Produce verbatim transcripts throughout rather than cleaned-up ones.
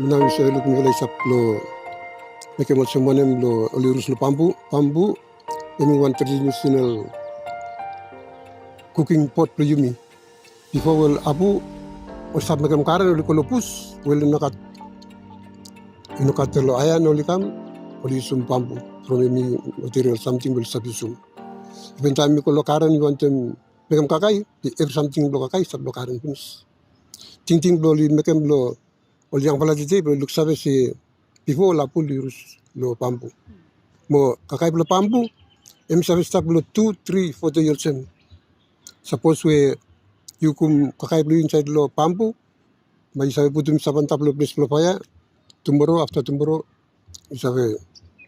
Nao yu save luk mifala i stap long mekem olsem wanem long ol i rus long bambu. Bambu hemi wan traditional cooking pot blong yumi. Bifo we ol apu oli stap mekem garen oli go long bus we oli no gat, i no gat long aean oli kam, oli yusum bambu from hemi material samting we oli stap yusum. Iven taem mi go long garen mi wantem mekem kakae, evri samting blong kakae i stap long garen finis. Tingting blong oli mekem blong ol yangfala tede blong luksave se bifo ol apu oli rus long bambu. Mo kakae blong bambu hemi save stap long tu, tri, fo dei olsem. Sapos we yu kukum kakae blong yu insaed long bambu, bae yu save putum i stap antap long ples blong faea. Tumoro, afta tumoro yu save,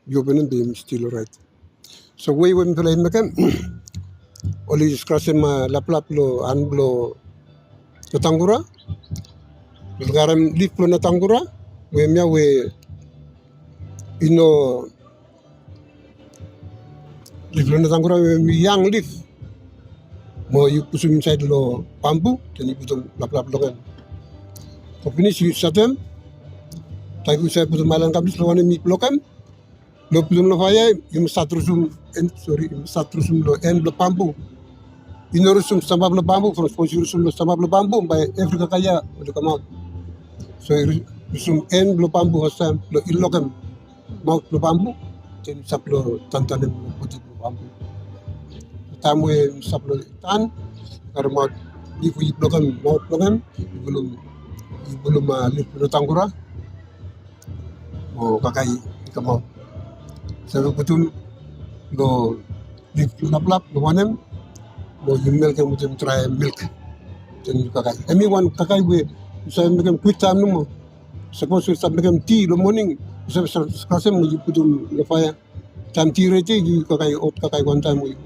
yu openem be hemi stil oraet. So wei we mifala i mekem, oli skrasem laplap long han blong natangura. Oli karem lif blong natangura we hemia we i no, lif blong natangura we hemi yang lif. Mo yu pusum insaed long bambu, den yu putum laplap long hem. Go finis yu satem. Taem yu save putum aelan kam plis long wanem i blokem. Long putum long faea yu mas stat rusum en, sori, yu mas stat rusum long en blong bambu. Yu no rusum stamba blong bambu from sapos yu rusum long stamba blong bambu bae evri kakae ia oli kamaot. So yu rusum en blong bambu fastaem blong i lokem maot blong bambu, den yu stap long tantanem long bodi blong bambu. Taem we yu stap long tan, karemaot lif we yu blokem maot blong hem, yu pulum, yu pulum lif blong natangura mo kakae i kamaot. Save putum long lif blong laplap long wanem, mo yu melkem wetem drae milk. Den yu kakae. Hemi wan kakae we yu save mekem kwiktaem nomo. Sapos yu stap mekem ti long moning, yu save skrasem mo yu putum long faea. Taem ti redi yu kakae, hot kakae wantaem we yu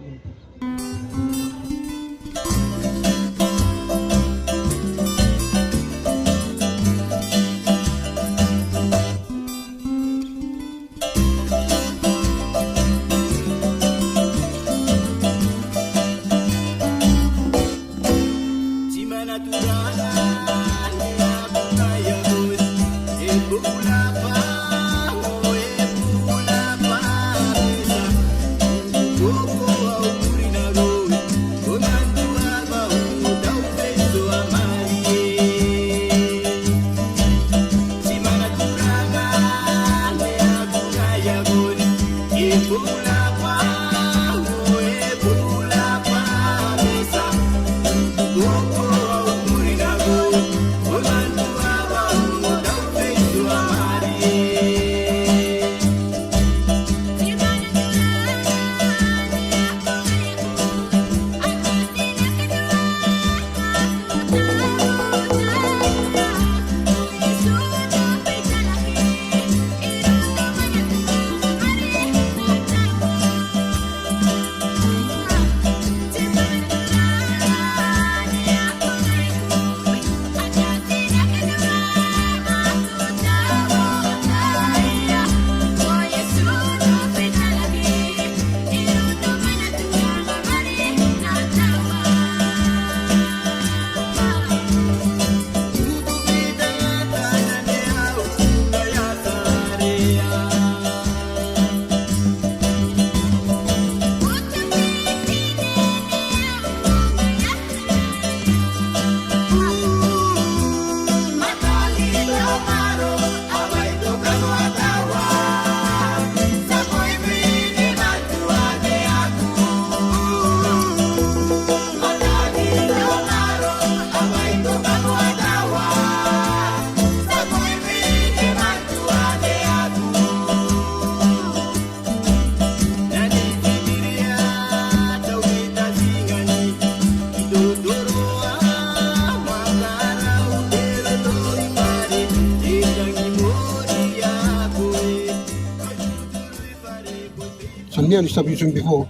So mi oli stap yusum bifo.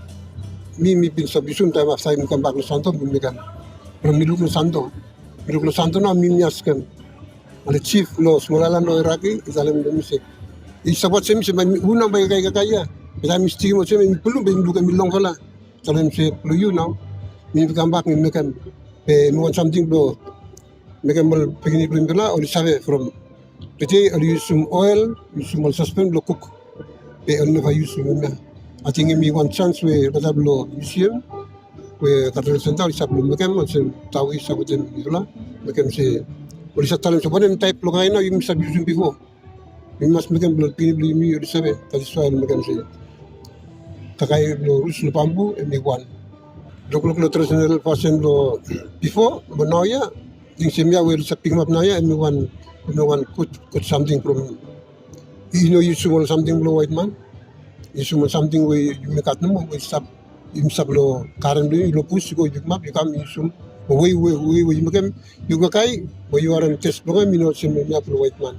Mi, mi bin stap yusum taem afta mi kambak long Santo mi mekem. From mi luk long Santo, mi luk long Santo nao mi, mi askem. Ale jif long smol aelan long Eraki i talem long mi se, i stap wajem mi se bae mi, hu nao bae i kakae, kakae ia? Be taem mi stikim olsem mi pulum be mi lukim i longfala. Talem se blong yu nao. Mi kambak mi mekem. Be mi wan samting blong mekem ol pikinini blong mifala oli save from Tede oli yusum oel, yusum ol sospen blong kuk. Be oli neva yusum hemia. Ating hemi wan sans we olgeta blong museum we cultural center oli stap blong mekem olsem tawi stap wetem mifala. Mekem se oli stap talem se wanem taep blong kakae nao yumi stap yusum bifo. Yumi mas mekem blong pikinini blong yumi oli save. That is why oli mekem se kakae blong rus long bambu hemi wan. Lukluk long tradisional fasin blong bifo mo naoia, ting se hemia we oli stap pikimap naoia hemi wan, hemi wan gud, gud samting from i no yusum ol samting blong waetman. Yusum ol samting we yumi gat nomo we i stap, yumi stap long garen blong yumi long bus, yu go yu pikimap, yu kam yu yusum. Mo wei we, wei we yu mekem, yu kakae mo yu harem tes blong hem i no olsem hemia blong waetman.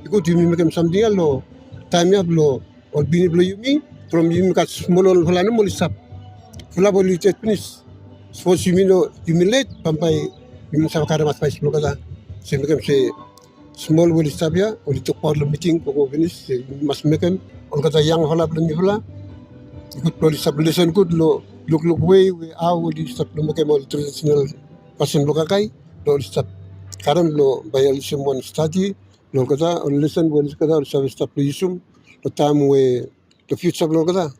I gud yumi mekem samting ya long taem ya blong ol pikinini blong yumi, from yumi gat smol olfala nomo oli stap. Fulap oli ded finis. Sapos yumi no, yumi let, bambae yumi no save karem advaes blong olgeta. So mekem se smol we oli stap ya, oli tokbaot long miting gogo finis se yumi mas mekem olgeta yangfala blong mifala i gud blong oli stap lesen gud long lukluk wei we hao oli stap long mekem ol tradisional fasin blong kakae blong oli stap karem blong bae olsem wan stadi long olgeta, ol lesen we olgeta oli save stap long yusum long taem we long fiuja blong olgeta.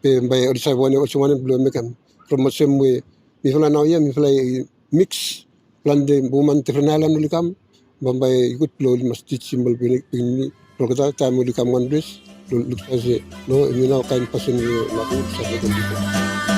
Be bae oli save wanem, olsem wanem blong mekem. From olsem we mifala naoia mifala i miks, plante woman difren aelan oli kam. Bambae i gud blong oli mas tijim ol pikinini blong olgeta taem oli kam wan ples blong luksave se no, hemi nao kaen fasin we maku oli stap mekem bifo.